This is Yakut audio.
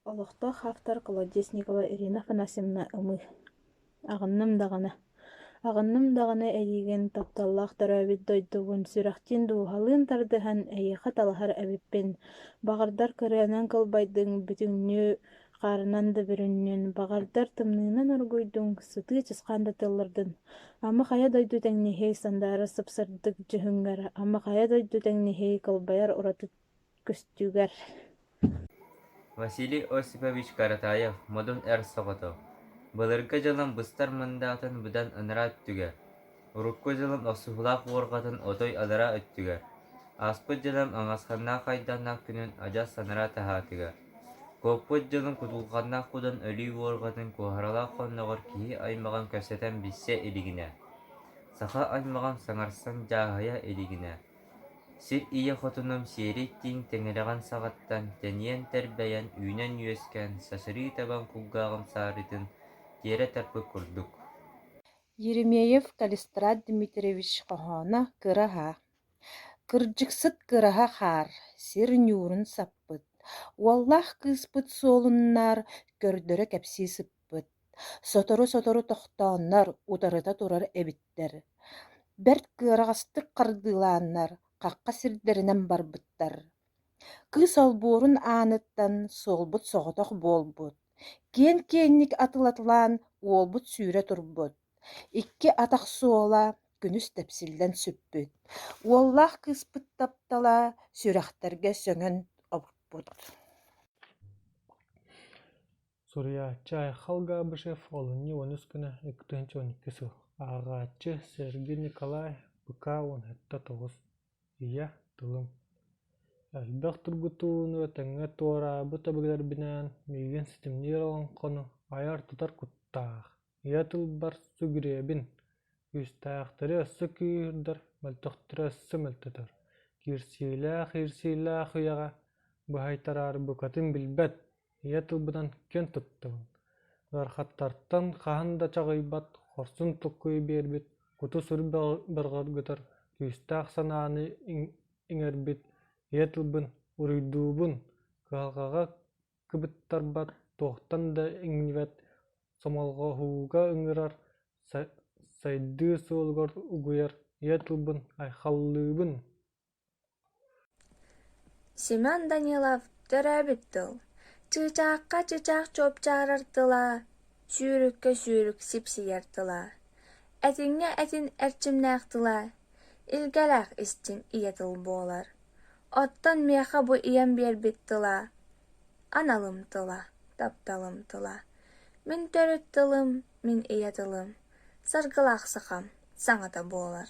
Олохтоох автор Колодезникова Ирина Афанасьевна Ымыы Аҕынным даҕаны, аҕынным даҕаны эйигин, тапталлаах төрөөбүт дойдубун, сүрэхтиин-дууһалыын тардыһан эйиэхэ талаһар эбиппин, баҕардар кырыанан кылбайдыҥ, бүтүннүү хаарынан да бүрүннүн, баҕардар тымныынан оргуйдуҥ, сытыы чысхаан да тыллардын, ама хайа дойду тэҥниһиэй сандаара сып-сырдык дьүһүҥҥэр, ама хайа дойду тэҥниһиэй кылбайар ураты көстүүгэр Василий Осипович Каратаев, Модун Эр Соҕотох, былыргы дьылым быстар мындаатын быдан анараа өттүгэр, урукку дьылым охсуһуулаах уорҕатын отой аллараа өттүгэр, ааспыт дьылым аҥасханнаах айдааннаах күнүн адьас анараа таһаатыгар, куоппут дьылым кутулҕаннаах кудан өлүү уорҕатын куоһаралаах хонноҕор киһи аймаҕын кэпсэтэн билсэ илигинэ, саха аймаҕын саҥарсан дьааһыйа илигинэ, Сир ийэ хотунум сиэрий тииҥ тиҥилэҕин саҕаттан тэнийэн-тэрбэйэн, үүнэн-үөскээн, сасырыы табан кулгааҕым саарыытын тиэрэ тарпыт курдук Еремеев Калистрат Дмитриевич хоһооно «Кыраһа» Кырдьыксыт кыраһа хаар, сир ньуурун саппыт, Уоллаах кыыспыт суолуннаар көрдөрө кэпсии сыппыт Сотору-сотору тохтооннор, утарыта турар эбиттэр. Бэрт кыараҕастык хардыылааннар, хахха сирдэринэн барбыттар. Кыыс олбуорун ааныттан суолбут соҕотох буолбут, киэн-киэҥник атылатылаан уолбут сүүрэ турбут. Икки атах суола күнүс тэпсиллэн сүппүт, уоллаах кыыспыт таптала сүрэхтэргэ сөҥөн оппут. Суруйааччы Айхал Габышев олунньу 13 күнэ 2012 сыл. Ааҕааччы Сергей Николай ПК 17 9 Ийэ тылым Элбэх тургутууну этэҥҥэ туораабыт өбүгэлэрбинээн миигин ситимниир олоҥхону айар-тутар куттаах, ийэ тылбар сүгүрүйэбин, күүстээхтэри өссө күүһүрдэр, мөлтөхтөрү өссө мөлтөтөр, киирсиилээх иирсиилээх үйэҕэ быһайтараары букатын билбэт Ийэ тылбынан киэн туттабын, ыарахаттартан хаһан да чаҕыйбат хорсун толкуйу биэрбит, куту-сүрү бөҕөргөтөр күүстээх санааны иҥэрбит ийэ тылбын уруйдуубун, кыһалҕаҕа кыбыттарбат, туохтан да иҥнибэт, сомоҕолоһууга ыҥырар, сайдыы суолугар угуйар ийэ тылбын айхаллыыбын! Семен Данилов төрөөбүт тыл, чыычаахха чыычаах чуопчаарар тыла, сүүрүккэ сүүрүк сипсийэр тыла, этиҥҥэ этин эрчимнээх тыла, илгэлээх истиҥ ийэ тыл буолар. Оттон миэхэ бу ийэм биэрбит тыла, аналым тыла, тапталым тыла. Мин төрүт тылым, мин ийэ тылым, саргылаах сахам саҥата буолар.